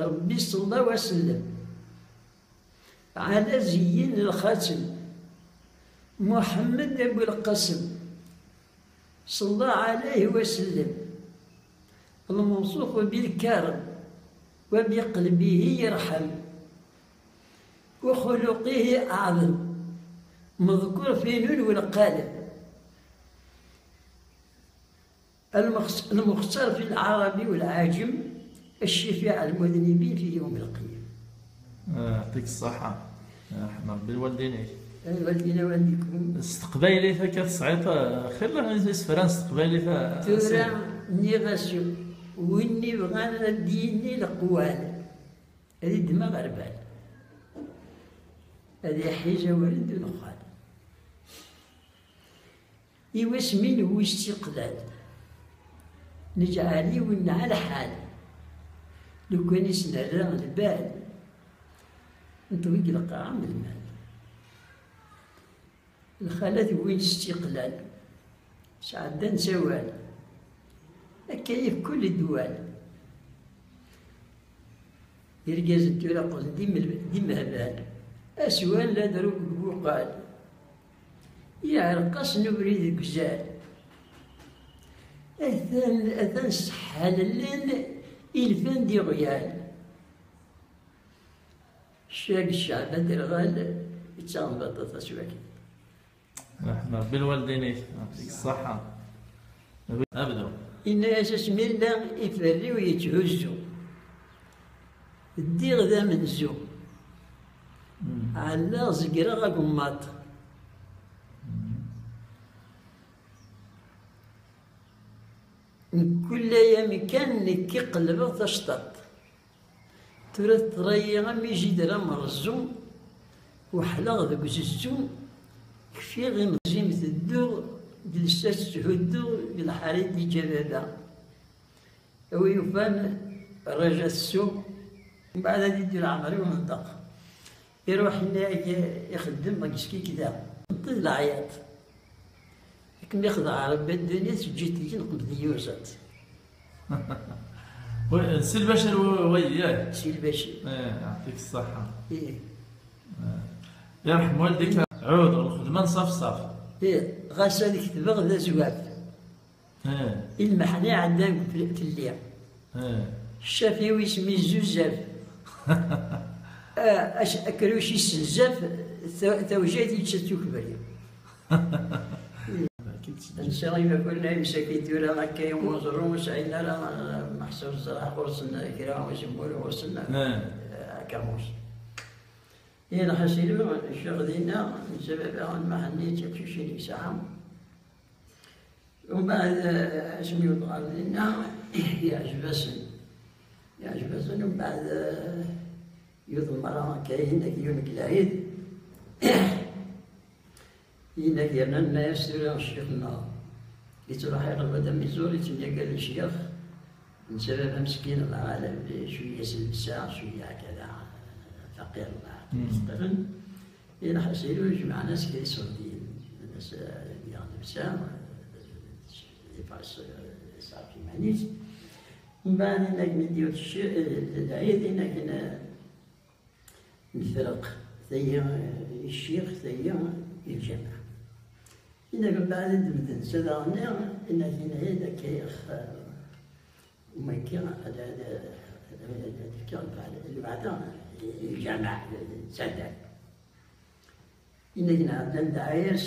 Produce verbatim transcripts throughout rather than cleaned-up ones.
Ṛebbi ṣella wa sellem ɛla zeyyin lxatem, Muḥemmed Abu Lqasem, ṣella ɛlayhi wa sellem, lmewṣuf bilkarem wa biqelbihi yerḥem, wa xuluqihi aɛḍem, meḍkur fi nun welqalem. المخص-، المختصر في العربي والعاجم، الشفيع المذنبين في يوم القيامة. Ah, يعطيك الصحة. Ah, ṛḥem Ṛebbi lwaldin-ik. Lwaldin-a waldikum. S teqbaylit akka tesɛiḍ, ah, xilla isefra s teqbaylit, ah, tura nniɣ-as, win ibɣan ad d-yini leqwal, ad iddem aɣerbal, ad iḥiz awal d unexxal. I wasmi newwi s tiqlal, neǧɛel i wenneɛ lḥal, lukan i s-nerra lbal, neṭwi deg lqaɛa am lmal. Lxalat wwin s tiqlal, sɛeddan s awal, akka i kul ddwal. Irgazen tura qqlen d imel-, d imehbal. Aswan la drug deg uqal. Iɛreq-asen ubrid deg uzal. Atan, atan sseḥḥallen ilfan d iɣyal. Ccag cceɛb aderɣal, yettaɣen baṭaṭa s wakal. Ṛḥem Ṛebbi lwaldin-ik, yeɛṭik ṣṣeḥḥa. Abdu. Inna-yas asmi llan iferri-w yetthuzzu. Ddiɣ d amenzu. Mm. Ɛelleɣ zegreɣ agemmaṭ. Mm. Mkul aya amkan nekk i qellbeɣ tacṭaṭ. Tura teḍra-yi am ijider amerẓu, weḥleɣ deg uzezzu, kfiɣ imeẓi-m tedduɣ, d lsas tthudduɣ, d lḥari d-iǧǧa baba. A wi yufan rraja tessu, mbeɛd ad iddu leɛmer-iw menṭeq. Iruḥ inna-yak ixeddem deg skikda. Nṭi d leɛyaṭ. Akken mi xedɛeɣ Rebbi ddunit, teǧǧiḍ-iyi neqmed-iyi uẓaṭ. Wa-, Si Lbacir wa-, wayi, yak? Si Lbacir. Eh, yeɛṭik ṣṣeḥḥa. Ih. Eh. Yerḥem waldika. Ɛud, lxedma n ṣaf ṣaf. Ih, ɣas ad ketbeɣ d azwaf. Eh. I lmeḥna iɛeddan f-, fell-i. Eh. Ccaf-iw isem-is Zuzaf. Ah, ac-, akruc isenzaf, ta-, tawjayt yečča tukbri. Nsa imakulen ay msakit tura akka i umeẓru ur sɛin ara, eh, meḥsub ẓraḥ ɣur-sen kra uzemmur ɣur-sen, eh, akermus. I lḥasil, ccix dinna, nsa baba n Mḥenni d tiqcicin yesɛa. Umbeɛd, eh, asmi yewweḍ ɣer dinna, yeɛjeb-asen. Yeɛjeb-asen, umbeɛd, eh, yiwet lmerra akka, yenna-k yiwen deg lɛid, yenna-k yerna nenna-yas tura ccix-nneɣ yettruḥ iqleb-d am iẓur, yettemyagar d ccyax, netta baba meskin, Allah aɛlam, cwiya s llebsa, cwiya hakada, faqir, Allah. Mm. Yettqirren. Ilḥasil, jemɛen-as kra iṣurdiyen. Nnan-as, eh, diɣ llebsa, eh, ifaṛes, eh, iṣerref iman-is. Mbeɛd, inna-k mi d-yiwet cci-, eh, lɛid, inna-k n-, nefreq, tayi, eh, i ccix, tayi i lǧameɛ. Inna-k mbeɛd ad d-medden s daɣen, inna-k inna-k akka ix-, eh, Uma akka, ad, ad, ad, ad fkeɣ lbeɛda, lbeɛda, lǧameɛ, d taddart. Inna-k nɛedda ndɛa-yas,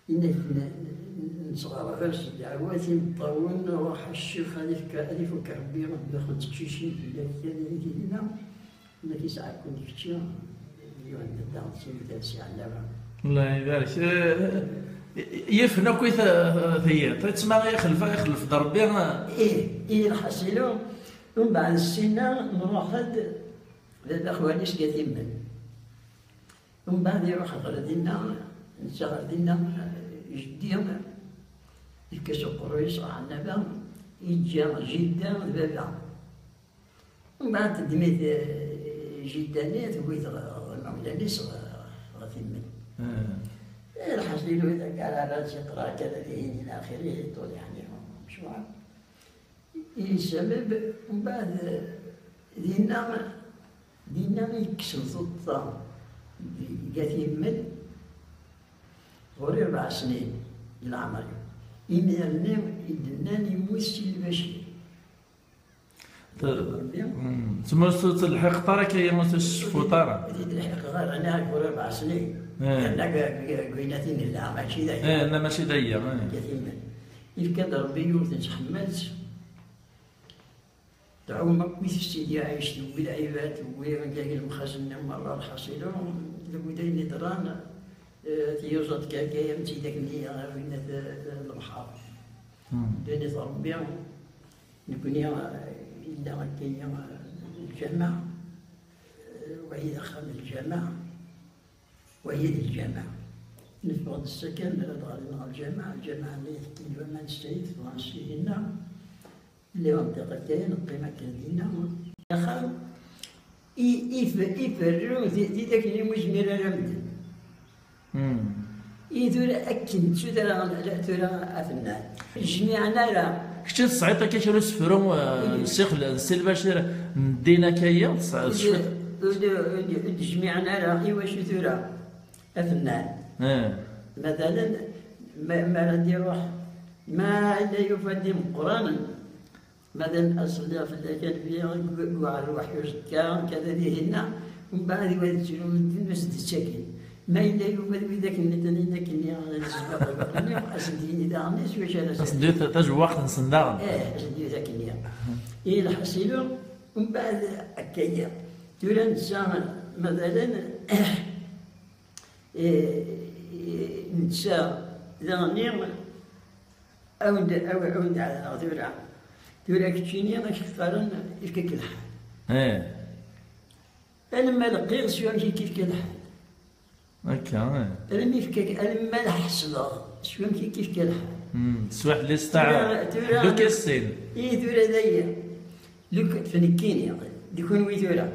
inna-k n-, nettɣerreb-as ddeɛwat imeṭṭawen, ruḥ a ccix, ad ifk-, ad ifuk Rebbi, Rebbi xemt teqcicin fell-ak, ad yili dinna. Nekk yesɛa-ken kečči, yiwen dadda, d tin ters iɛellaben. Allah ibarek. Eh, yifen akk i ta-, tiyiḍ. Ttma ixlef, ixlef-d Rebbi. Ih, i lḥasil, umbeɛd ssinna nruḥ-d, d axwali-s Gatimen. Umbeɛd iruḥ ɣer dinna, netta ɣer dinna, jeddi, yefka-s uqerruy-is ɣer ɛennaba, yeǧǧa jidda d baba. Mbeɛd teddem-it, eh, jidda-nni, tewwi-t ɣer, ɣer imawlan-is ɣer, ɣer Timmel. Ah. Eh, lḥasil, wid akka ara, ara tt-iqra akka d dihin ila axiri, ṭul, yeɛni, mecwar. Yesbab, mbeɛd, eh, Dinna, dinna i yekkes lẓeṭṭa deg At Yemmel, ɣur-i rebɛa snin di leɛmer-iw. Imir-nni i d-nnan yemmut Si Lbacir. Rebbi. Hmm. Tma ur tettleḥḥiqeḍ ara akka, ur tettceffuḍ ara. Ur t-id-leḥḥiqeɣ ara, ɛni ɣur-i rebɛa snin. Eh. Yerna deg, deg, deg winatin n leɛmer, mačči d aya. Eh, la, mačči d aya, eh. Deg At Yemmel. Yefka-d Rebbi yiwet n tḥemmalt. Tɛum akk i tefsi di Ɛic, tewwi lɛibad, tewwi deg lemxazen-nni merra, lḥaṣilu, deg udayen yeḍran, eh, tiyuẓaḍ kagaya, am tidak-nni, eh, winna, eh, lebḥer. Hmm. Ddunit Rebbi, nekni, eh, yella akka, eh, lǧameɛ, eh, wahi d axxam n lǧameɛ, wahi d lǧameɛ. Neffeɣ-d ass-a kan, ad ɣalin ɣer lǧameɛ, lǧameɛ-nni yefkin waman srid, tebɣa s-ihinna. Lliɣ d aqakken neqqim akken dinna. Axxam i, i, iferru di, di dakken ur yezmir ara medden. Hmm. I tura akken d tura, tura afennan. Ur d-jmiɛen ara. Kečč tesɛiḍ akka kra usefru, eh, n Ccix, n Si Lbacir, n ddin akka-yi? Tesɛiḍ cwiṭ? Ur d-, ur d-, ur d-jmiɛen ara. I wacu tura? Afennan. Eh. Matalan, ma, ma ara d-iruḥ, ma yella yufa-d imeqqranen, matalan, ad ṣelliɣ fell-ak a Nnbi, gu-, guɛer lweḥyuc akka, kada dihinna, mbeɛd iwa d-ttru medden, ur s-d-ttakin. Ma yella yufa-d widak nniḍen, akken i, ad s-d-yini daɣen, s wacu ara s-d-, as-d-yut tajewwaqt-nsen daɣen. Eh, as-d-yut akken i. I lḥaṣilu, mbeɛd akka-yi. Tura netta, matalan, Eh, eh, netta, daɣen, awen-d, awen-, awen-d ɛedleɣ tura. Tura keččini, ad k-qqaren, ifka-k lḥal. Eh. Alamma leqqiɣ s wamek i k-ifka lḥal. Akka, eh. Alamma ifka-k, alamma lḥesleɣ s wamek i k-ifka lḥal. Hmm, teswiḥ listaɛ. Tura, tura, Lukas sin. Ih, tura d aya. Luk-, f nekkini, d kunwi tura.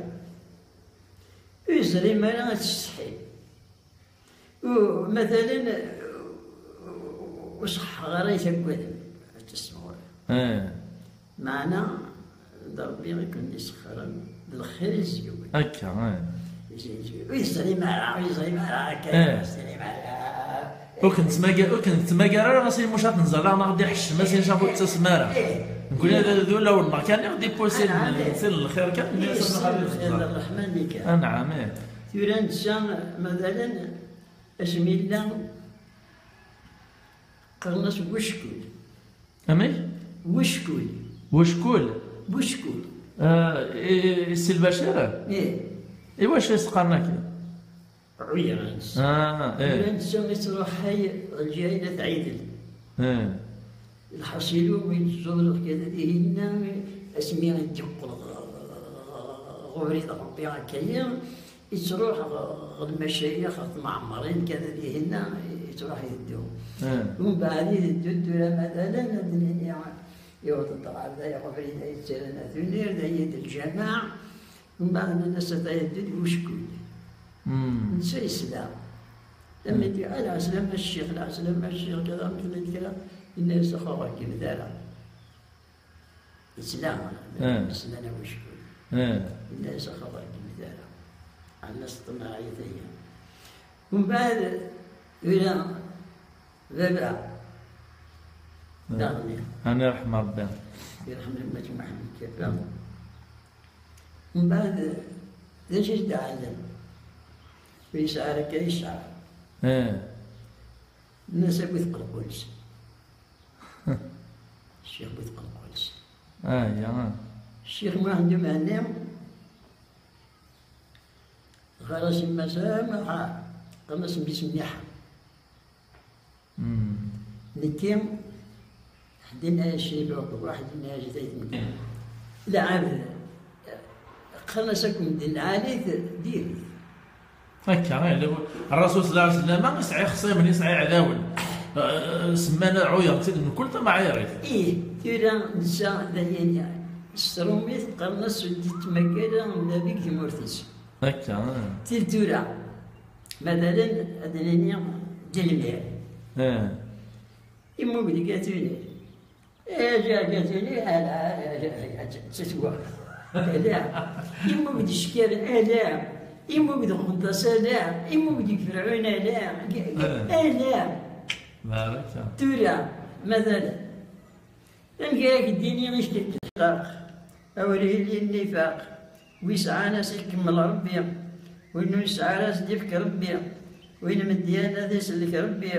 Ur yeẓrim ara ad tsetḥim. U, matalan, ur ṣeḥḥaɣ ara i taggadem, ad tesmeɣ. Eh. Meɛna, d Ṛebbi i ken-d-isexxren, d lxir i s-yewwin. Akka, eh. Ur yeẓrim ara, ur yeẓrim ara, akka, eh, ur yeẓrim ara. Ur ken-tettmagar, ur ken-tettmagar ara ɣas i mucat n zala neɣ d-iḥeccem, as-in cafu ur tettasem ara. Eh. Nekkni d, d ulawen-nneɣ kan i ɣ-d-ipusin, anɛam, eh, sin n lxir kan, eh, sin n lxir d ṛṛeḥma-nni kan. Anɛam, eh. Tura netta, matalan, asmi yella, qqaren-as Buckul. Amek? Buckul. Buckul? Buckul. Ah, i, i, i Si Lbacir? Ih. I wacu i s-qqaren akka? Ɛuyer-nnes. Ah, eh. Ɛuyer-nnes i ttruḥay ɣer lǧiha n At Ɛidel. Eh. Lḥaṣilu, mi d-tẓur lḥikayt dihinna, asmi i d-yeqqel ɣer ubrid n Ṛebbi akka-yi, yettruḥ ɣer, ɣer lmacayex, ɣer tmeɛmarin, kada dihinna, yettruḥ iteddu. Eh. Umbeɛd iteddu tura, matalan, ad nini, yewweḍ-d ɣer da, ɣer ubrid ay yettarran At Unir, da i d lǧameɛ. Mbeɛd nnan-as ata yeddu-d Buckul. Hmm. Netta yesla. Am i d-, "Ah, lɛeslama a ccix, lɛeslama a ccix, kada, amek tella kra?" Yenna-as, "Ax, ur ɣ-reggmet ara." Yesla, eh, yesla na Buckul. Eh. Yenna-as, "Ax, ur ɣ-reggmet ara. Ɛni s ṭṭmeɛ i tagi." Mbeɛd, tura, baba, eh, daɣen. Ɛni iṛḥem Ṛebbi. Iṛḥem gma-tneɣ Ḥmed Kaba. Mbeɛd, d acu i s-d-ɛellen? Ur yesɛi ara akka yesɛa. Eh. Nnan-as akk i tqelquls. Ccix bu tqelquls. Ah, ya. Ccix Muḥend Umhenni, ɣer-as yemma-s, ah, qqaren-as mmi-s Mniḥa. Hmm. Nekki, ḥedd yenna-yas Ciba, waḥed yenna-yas Zayd Mekki. Lɛebd, qqaren-as akk medden lɛali-t diri. Akka, eh, Ṛṛasul ṣella Llahu ɛalayhi wa sallam, yesɛa ixṣimen, yesɛa iɛdawen. Eh, semman ɛuyer, d tid mkul tama ɛirit. Ih, tura netta d ayen s trumit qqaren-as ur d-yettmagar ara Nnbi deg tmurt-is. Akka, eh. Tid tura, matalan, ad nini, Delmir. Eh. Immug deg At Unir. Eh, ja, ja, ja, ja, ja, ja, ja, ja, ja, ja, ja. Ala. Imi ur d-icekkan, ala. Imi ur d-qenṭas, ala. Imi ur d-ferɛun, ala. Ala. Baraka. Tura, mazal. Amek ara k-d-iniɣ i k-d-iḥqaq? Awer yili nnifaq. Wi sɛan, ad s-ikemmel Rebbi. Win ur nesɛi ara, ad s-d-ifk Rebbi. Win medyan, ad isellek Rebbi.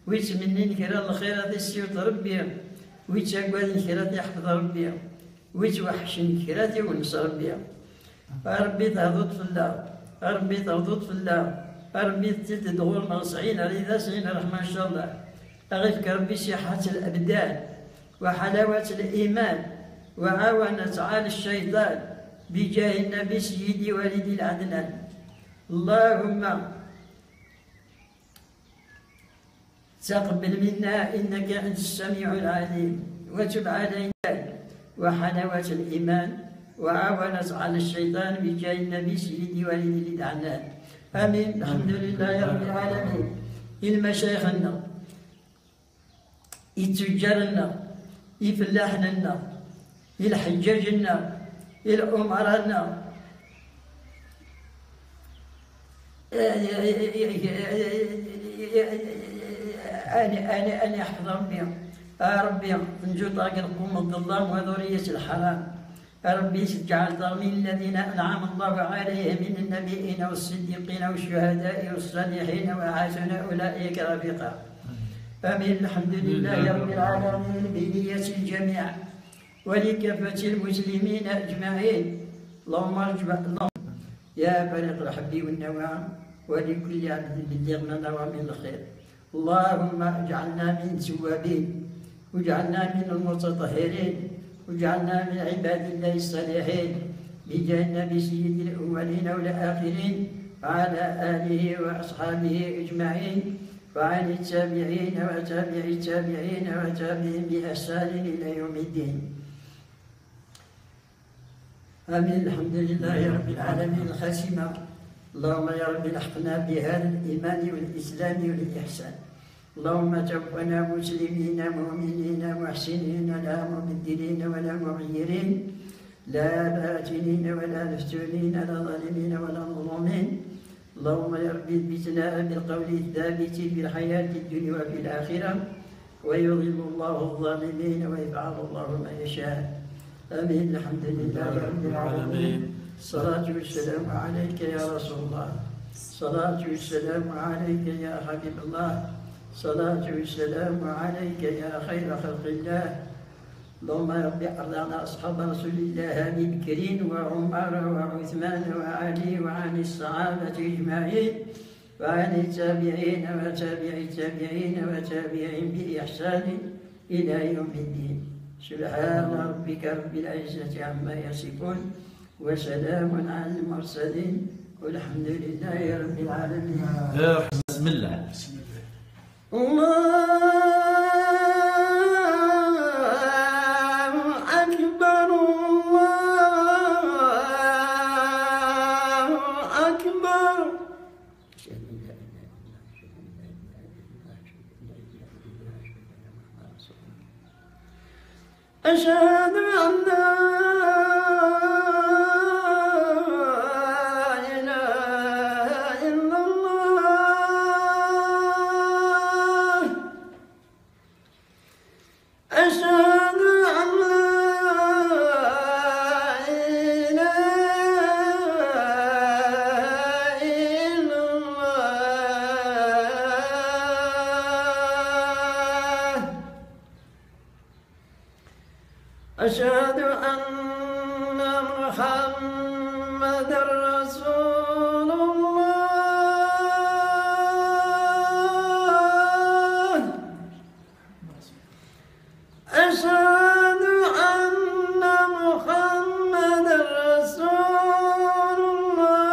Wi ttmennin kra n lxir, ad issiweḍ Rebbi. Wi ttaggaden kra, ad iḥfeḍ Rebbi. Wi ttweḥcen kra, ad iwennes Rebbi. A Rebbi, tehduḍ fell-aɣ. A Rebbi, terduḍ fell-aɣ. A Rebbi, tettilt-d ɣur-neɣ sɛin rida, sɛin ṛṛeḥma, ncallah. Ad ɣ-ifk Rebbi ṣiḥat l-abdan. وحلاوة الإيمان وعاونت على الشيطان بجاه النبي سيدي وليد العدنان. اللهم تقبل منا إنك أنت السميع العليم وتب علينا وحلاوة الإيمان وعاونت على الشيطان بجاه النبي سيدي وليد العدنان. آمين. الحمد لله رب العالمين. المشايخ النار. I ttuǧǧar-nneɣ, i fellaḥen-nneɣ, i lḥeǧǧaǧ-nneɣ, i lɛumara-nneɣ. Ani, ani, ani yeḥfeḍ Rebbi. A Rebbi, nǧuṭ ɣer lqum n ḍellam wa ḍuriyat lḥaram. ربي اجعل من الذين أنعم الله عليهم من النبيين والصديقين والشهداء والصالحين وحسن أولئك رفيقا. آمين. الحمد لله رب العالمين بنية الجميع ولكافة المسلمين أجمعين. اللهم ارجع، اللهم يا فارق الحب والنوى ولكل عبد بلغنا نوى من الخير. اللهم اجعلنا من التوابين، واجعلنا من المتطهرين، واجعلنا من عباد الله الصالحين، بجاه النبي سيد الأولين والآخرين، وعلى آله وأصحابه أجمعين، وعن التابعين وتابع التابعين وتابعين بإحسان إلى يوم الدين. آمين. الحمد لله رب العالمين. الخاتمة. اللهم يا رب الحقنا بهذا الإيمان والإسلام والإحسان. اللهم توفنا مسلمين مؤمنين محسنين لا مبدلين ولا مغيرين، لا باتنين ولا مفتونين، لا ظالمين ولا مظلومين. اللهم يا رب اثبتنا بالقول الثابت في الحياة الدنيا وفي الآخرة، ويضل الله الظالمين ويفعل الله ما يشاء. آمين. الحمد لله رب العالمين. الصلاة والسلام عليك يا رسول الله. الصلاة والسلام عليك يا حبيب الله. الصلاة والسلام عليك يا خير خلق الله. اللهم رب أرض عن أصحاب رسول الله أبي بكر وعمر وعثمان وعلي وعن الصحابة أجمعين وعن التابعين وتابع التابعين وتابعين بإحسان إلى يوم الدين. سبحان ربك رب العزة عما يصفون وسلام على المرسلين والحمد لله رب العالمين. يا رحمة، بسم الله. الله أكبر، الله أكبر. أشهد أن لا إله إلا الله. أشهد أن لا إله إلا الله. أشهد أن محمدا رسول الله. أشهد أن محمدا رسول الله.